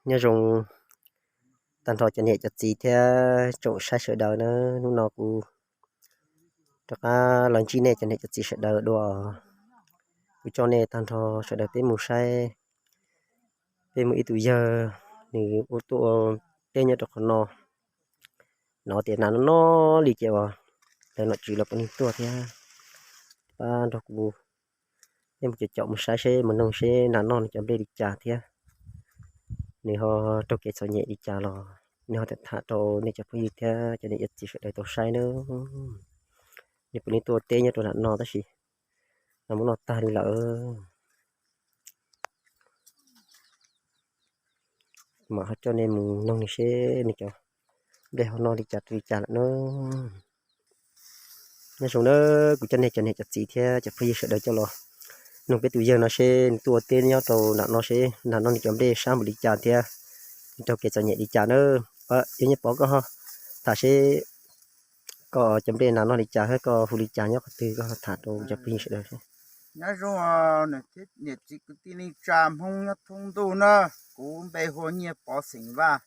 Nyob zoo tag nrho cov niam cov txiv thiab tsoom saib sawv daws na, hnub no kuv rov qab los ntsib nej cov niam cov txiv sawv daws dua. Kuv coj nej tag nrho sawv daws peb mus saib, peb mus ib tug yawg, nws ua tuaj ua teb nyob rau qhov no. Hnov tias nas no no li ces uas lawv nom tswv los puav leej tuaj thiab. Pab nrog kuv, nej mus caum caum mus saib seb mus noog seb nas noj nws cov nplej li cas thiab, nws ho raug kev txom nyem li cas los nws ho tham tham rau nej cov phooj ywg thiab cov niam cov txiv sawv daws tau saib nawb. Nws puav leej tuaj ua teb nyob rau nas no tab sis nas muab noj tag li lawm. Mas ho coj nej mus noog nws seb nws cov nplej ho noj li cas li cas lawm na. Nyob zoo na, kuv coj nej cov niam cov txiv thiab cov phooj ywg sawv daws coj los noog peb tus yawg no seb nws tuaj ua teb nyob rau nas no seb nas noj nws cov nplej sab npaum li cas thiab nws raug kev txom nyem li cas na. Yawg Nyiaj Pov, koj ho tham seb koj cov nplej nas noj li cas thiab koj hu li cas nyob qhov twg, koj ho tham rau cov phooj ywg sawv daws seb. Nyob zoo niam txiv kwv tij neej tsa Hmoob nyob thoob ntuj na, kuv npe hu ua Nyiaj Pov xeem Vaj,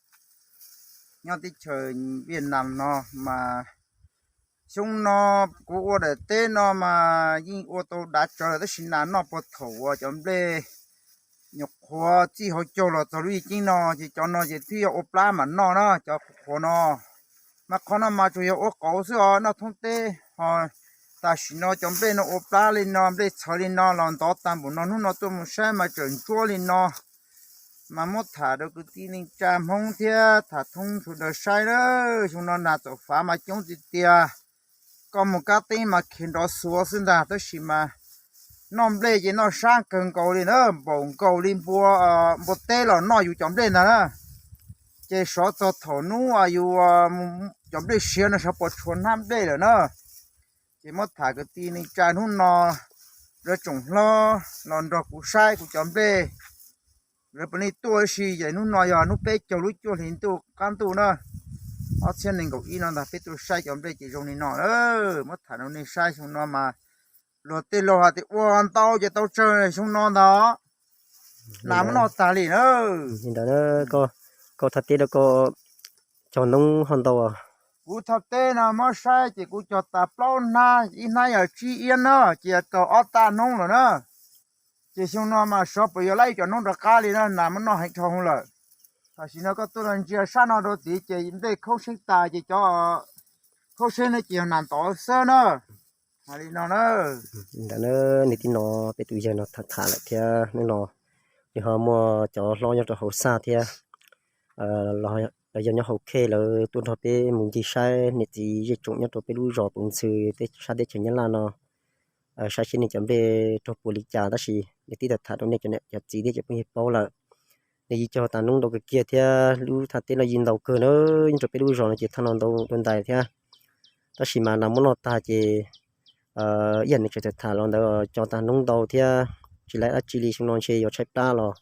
nyob teb chaws Viaj Nam no mas xyoo no kuv ua daim teb no mas yeej ua tau dav tsawv lawm tab sis nas noj puag thaum uas cov nplej nyuam qhuav txij hauv caug los txog lub yim ceeb no ces cov no ces twb yog ua plab mam noj na, cov qhuav no. Mas qhov no mas tsuas yog ua qauv xwb os, noj thoob teb ho. Tam sim no cov nplej no ua plab li no, nplej txhawv li no los ntov tag npaum no, hnub no tuaj mus saib mas tseem ntsuab li no. Mas muab tham rau kwv tij neej tsa Hmoob thiab tham thoob sawv daws saib na, xyoo no nas txaum fav mas coob tiag tiag. Koj mus kab teeb mas khiav nrov xuav xwb ntag, tab sis mas noj nplej ces noj sab kawg nkaus li na, npaum nkaus li npua, npua teb los noj yus cov nplej ntag na. Ces sov txog thaum hnub yus cov nplej siav no sov puas tshuav hnab nplej lawm na. Ces muab tham kwv tij neej tsa hnub no, lawv tsoom hlob los nrog kuv saib kuv cov nplej. Lawv puav leej tuaj ib si ces hnub no yog hnub peb caug lub cuaj hlis ntuj qab ntuj na, ob txhiab nees nkaum ib no ntag, peb tuaj saib cov nplej ces zoo li no na. Muab tham rau nej saib, xyoo no mas luag tej laug hais tias ua ntau ces tau tsawg xyoo no ntag, nas muab noj tag li na. Li ntawd, koj thaj teb rau koj cog ntoob ho ntau. Kuv thaj teb no muab saib ces kuv cog tas plaub hnab, ib hnab yog tsib iab na, ces yog kaum ob taj hnoob lawm na. Ces xyoo no mas sov puas yuav laib cov hnoob rov qab li na, nas muab noj heev dhau lawm. Tam sim no koj tuaj los ntsia sab no rau tid ces nplej khaub seeb tas ces cov khaub seeb no ces yog nas ntov xwb na. Hais li no na. Ntawd na, nws tib no peb tus yawg no tham tham lawm thiab, hnub no nws ho muaj cov hlob nyob rau hauv xaj thiab, los yog nyob hauv khej lawv tuaj nrog peb mus ncig saib niam txiv zej tsoom nyob rau peb lub zos Pov Ntxhw, sab teb chaws Nyab Laj no, saib seb nws cov nplej raug puas li cas, tab sis nws tib tham tham rau nej cov niam cov txiv thiab cov phooj ywg paub lawm. Nws yeej cog tas hnoob ntau kawg kiag thiab lub thaj teb no yeej ntau kawg na, nyob rau peb lub zos no ces thaj no ntau dua ntais thiab. Tab sis mas nas muab noj tag ces ib yam nws tseem tham tham los ntawd, cog tas hnoob ntau thiab tsis laib dab tsi li, xyoo no ntshe yuav tshaib plab los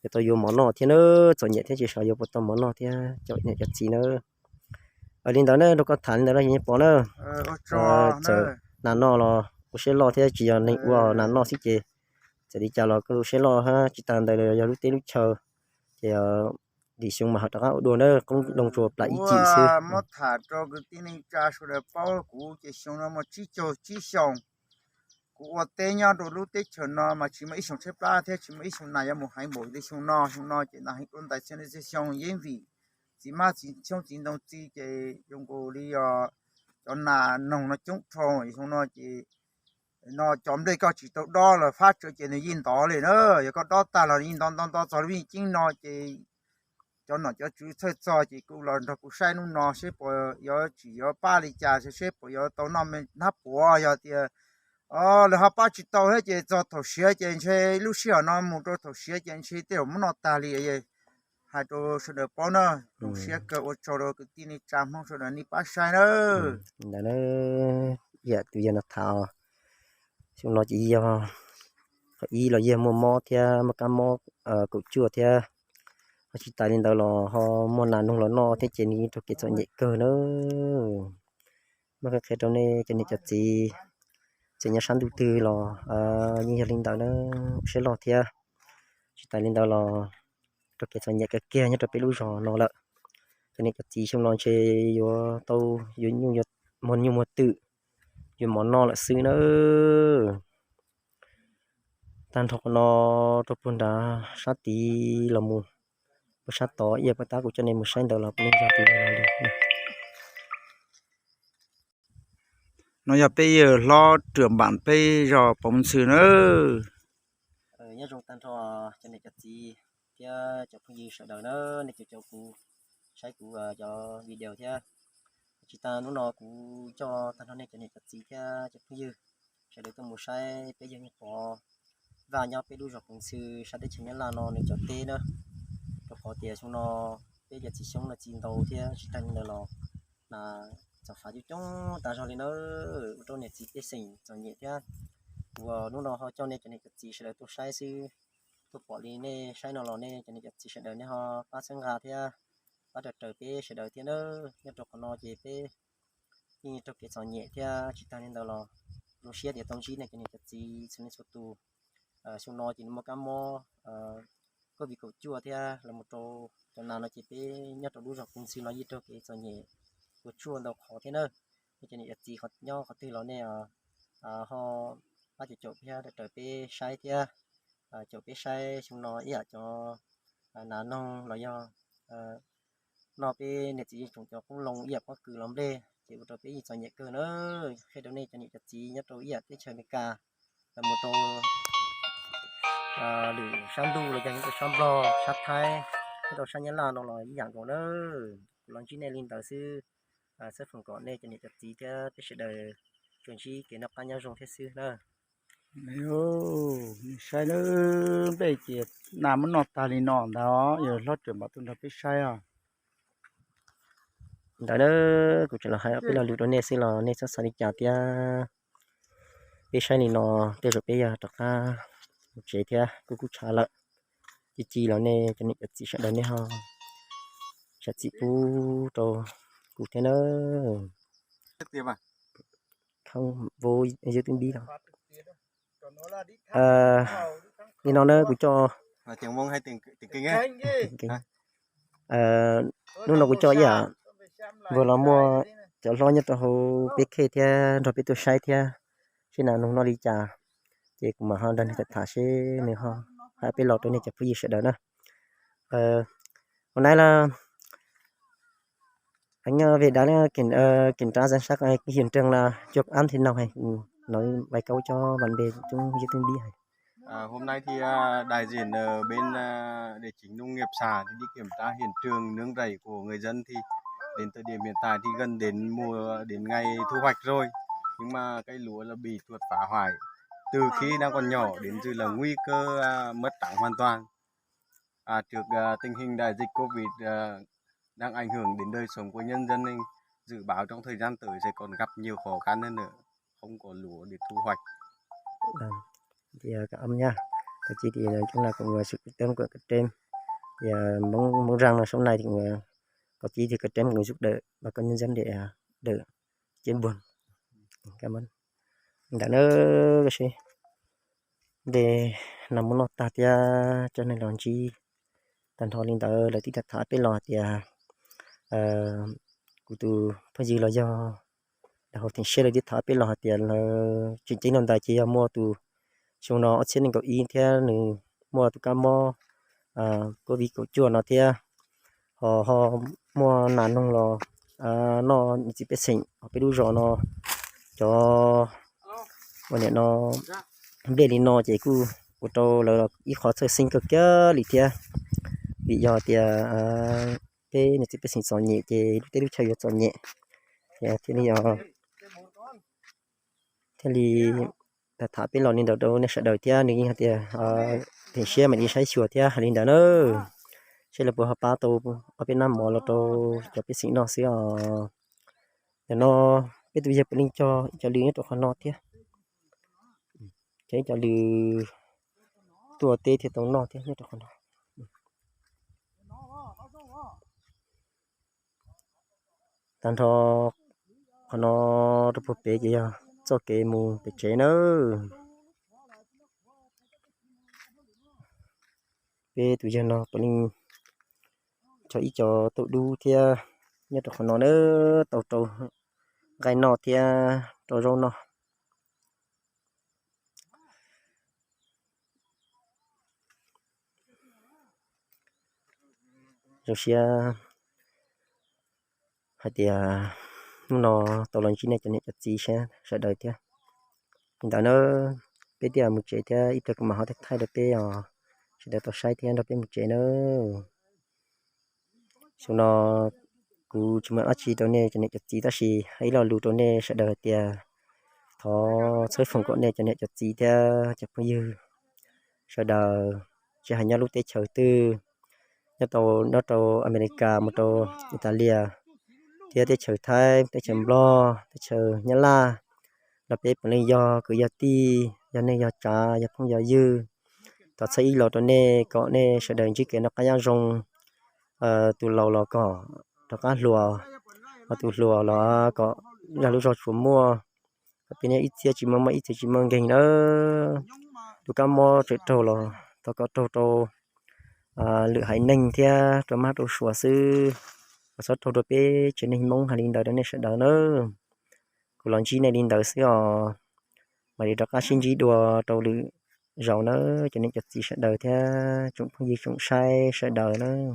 yuav tau yuav mov noj thiab na, txom nyem thiab tsis xav yuav puas tau mov noj thiab cov niam cov txiv na. Li ntawd na, rau koj tham li ntawd los Nyiaj Pov na. Txawm nas noj los ua siab loj thiab, tsis yog neeg ua nas noj xwb ces txawm li cas los koj ua siab loj hab. Tsis tas ntawd yog lub teb lub chaw ces lwm xyoo mas ho rov qab ua dua na, qoob loo tsuas plam ib cim xwb. Muab tham rau kwv tij neej tsa sawv daws paub, kuv ces xyoo no muaj tsib caug tsib xyoos. Kuv ua teb nyob rau lub teb chaws no mas tsis muaj ib xyoo tshaib plab thiab tsis muaj ib xyoo nas yuav mus heev npaum li xyoo no. Xyoo no ces nas heev dua ntais txhia li txhia xyoo, yeej vim txiv mab txiv xyoob txiv ntoo txi ces zoo nkaus li yog cov nas noog no coob dhau. Xyoo no ces no cov nplej koj tsis tau dob los fab tsawv ces nws yeej ntov li na. Yog koj dob tag los yeej ntov ntov ntov txog lub yeej ceeb no ces cov nom cov tswv txhawj txog ces kuj los nrog kuv saib hnub no seb puas yuav tsim yuav pab li cas, seb puas yuav tau noj me hnab puav. Yog tias lawv ho pab tsis tau thiab ces txog thaum siav ces ntshe lub sij hawm no mus rau thaum siav ces ntshe tej zaum muab noj tag li. Hais rau sawv daws paub na, zoo siab kawg, ua tsaug rau kwv tij neej tsa Hmoob sawv daws nej pab saib na. Ntawd na, ib yam tus yawg no tham, xyoo no ces yog qhov ib los yog muaj mob thiab muaj kab mob kaum cuaj thiab, ho tsis tas li ntawd los ho muaj nas noog los noj thiab ces nws yeej raug kev txom nyem kawg na. Muab qhia qhia rau nej cov niam cov txiv, txawm nyob sab ntuj twg los yeej yog li ntawd na, ua siab loj thiab. Tsis tas li ntawd los raug kev txom nyem kawg kiag nyob rau peb lub zos no lawm. Cov niam cov txiv xyoo no ntshe yuav tau yuav nyuj yuav muag nyuj muag twm, yuav mov noj lawm xwb na. Tag nrho qhov no rau puag nrad sab tid los mus, puag sab tod ib yam puag ta kuv coj nej mus saib ntawd los puav leej yog tus no li. No yog peb yawg hlob trưởng bản peb zos Pov Ntxhw na. Nyob zoo tag nrho cov niam cov txiv thiab cov phooj ywg sawv daws na, nej cov caum kuv saib kuv cov video thiab. Tsis tas hnub no kuv coj tag nrho nej cov niam cov txiv thiab cov phooj ywg sawv daws tuaj mus saib peb yawg Pov Vaj nyob peb lub zos Pov Ntxhw sab teb chaws Nyab Laj no nws cov teb na, rau qhov tias xyoo no peb cov txiv xyoob no txi ntau thiab tsis tag li ntawd los nas txaus fav coob coob tas zog li na, ua rau niam txiv pej xeem txom nyem thiab. Kuv hnub no ho coj nej cov niam cov txiv sawv daws tuaj saib xwb, tuaj pom li nej saib no los nej cov niam cov txiv sawv daws nej ho pab txhawb nqa thiab pab raws raws peb sawv daws thiab na. Nyob rau qhov no ces peb yeej raug kev txom nyem thiab tsis tag li ntawd los zoo siab tias tau ntsib nej cov niam cov txiv txhua leej txhua tus. Xyoo no ces nws muaj kab mob COVID kaum cuaj thiab los mus rau cov nas no ces peb nyob rau lub zos Pov Ntxhw no yeej raug kev txom nyem ua tshuaj ntau qhov thiab na. Nej cov niam cov txiv nyob qhov twg los nej ho pab caum caum thiab raws peb saib thiab, caum peb saib xyoo no ib yam cov nas noog los yog noj peb niam txiv yeej tsoom cov qoob loo ib yam pob kws los nplej ces ua rau peb yeej txom nyem kawg na. Qhia rau nej cov niam cov txiv nyob rau ib yam teb chaws Amelikas los mus rau lwm sab ntuj los yog nyob rau sab Nplog sab Thaib, nyob rau sab Nyab Laj no los ib yam nkaus na. Kuv los ntsib nej li ntawd xwb, xab foom kom nej cov niam cov txiv thiab peb sawv daws tsuas ntsib kev noj qab nyob zoo thiab xwb na. Saib lawm nplej ces nas muab noj tag li no ntag, yawg hlob trưởng bản tuaj nrog peb saib os. Ntawd na, kuv tseem los hais peb lo lus rau nej xwb los nej txhob xav li cas thiab. Peb saib li no, tej zaum peb yog rov qab mus tsev thiab, kuv kuj tshav lawm. Ci ci los nej cov niam cov txiv sawv daws nej ho zam txim pub rau kuv thiab na. Khab vov yob twb npib no. Li no na kuv coj, hnub no kuv coj ib yam vawg los muaj cov hlob nyob rau hauv peb khej thiab nrog peb tuaj saib thiab, seb nas noog noj li cas, ces kuv mam ho nrog nws tham tham seb nws ho hais peb los rau nej cov phooj ywg sawv daws na. Hôm nay là anh ờ, về đã là kiểm ờ, kiểm tra giám sát ờ, cái hiện trường là chuột ăn thế nào hay nói vài câu cho bạn bè chúng dưới tôi biết hay. À, hôm nay thì à, đại diện ở bên à, địa chính nông nghiệp xã thì đi kiểm tra hiện trường nương rẫy của người dân thì đến thời điểm hiện tại thì gần đến mùa đến ngày thu hoạch rồi, nhưng mà cây lúa là bị chuột phá hoại từ khi đang còn nhỏ đến giờ là nguy cơ à, mất trắng hoàn toàn. À, trước à, tình hình đại dịch Covid à, đang ảnh hưởng đến đời sống của nhân dân nên dự báo trong thời gian tới sẽ còn gặp nhiều khó khăn hơn nữa, không có lúa để thu hoạch. Thì cảm ơn nha. Có chi thì nói chung là cũng sự quan tâm của cấp trên. Thì à, mong mong rằng là sau này thì cũng à, có chi thì cấp trên cũng giúp đỡ bà con nhân dân để à, đỡ chết buồn. Cảm ơn. Ntawd na, seb nte nas muab noj tag thiab coj nej los ntsib tag nrho li ntawd, lawv twb tham tham peb los hais tias, kuv tus phooj ywg los yog lawv hauv theem siab lawv twb tham peb los hais tias lawv tseem ceeb no ntawd ces yog muaj tus xyoo no ob txhiab nees nkaum ib thiab nws muaj tus kab mob covid kaum cuaj no thiab, ho ho muaj nas noog los noj niam txiv pej xeem hauv peb lub zos no, cov ua niam no nplej li no ces kuj ua rau lawv ib qho txhawj xeeb kawg kiag li thiab, vim yog tias peb niam txiv pej xeem txom nyem ces lub teb lub chaw yuav txom nyem, thiaj li thiaj li tham tham peb los li ntawd rau nej sawv daws thiab nws yeej hais tias theem siab mam li saib xyuas thiab hais li ntawd na. Seb lawv puas ho pab tau ob peb nab mov los rau cov pej xeem noj xwb os. Ntawm no peb tus yawg puav leej cog ib co lw nyob rau qhov no thiab, cog ib co lw tuaj teb thiaj tau noj thiab nyob rau qhov no. Tag nrho qhov no rau puag pem ces yog txoj kev mus pem tsev nawb. Peb tus yawg no puav leej rau ib co tauj dub thiab nyob rau qhov no na, tau rau nqaij noj thiab rau zaub noj. Zoo siab hais tias hnub no tau los ntsib nej cov niam cov txiv sawv daws thiab. Li ntawd na, peb thiaj mus tsev thiab, ib pliag kuv mam ho thaij rau peb os, sawv daws tau saib thiab nrog peb mus tsev na. Xyoo no kuv tsis muaj dab tsi rau nej cov niam cov txiv, tab sis hais ib lo lus rau nej sawv daws hais tias thov txhawb foom kom nej cov niam cov txiv thiab cov phooj ywg sawv daws, tsis hais nyob lub teb chaws twg, nyob rau, nyob rau Amelikas mus rau Italia, thiab teb chaws Thaib, teb chaws Nplog, teb chaws Nyab Laj, los peb puav leej yog kwv yog tij, yog neej yog tsav, yog phooj yog ywg. Thov txhawb ib lo rau nej kom nej sawv daws ntsib kev noj qab nyob zoo, tus laus los kom rov qab hluas, ho tus hluas los kom zaj lub zog tsuas muaj, kom peb nyob ib txhia tsis muaj mob ib txhia tsis muaj nkeeg nawb. Tus kab mob tseem raug los thov kom raug rau lwm haiv neeg thiab rau mab rau suav xwb, kom txhob raug rau peb tsev neeg Hmoob. Hais li ntawd rau nej sawv daws nawb. Kuv los ntsib nej li ntawd xwb os, mam li rov qab sib ntsib dua rau lwm zaus nawb cov niam cov txiv sawv daws thiab tsoom phooj ywg tsoom saib sawv daws nawb.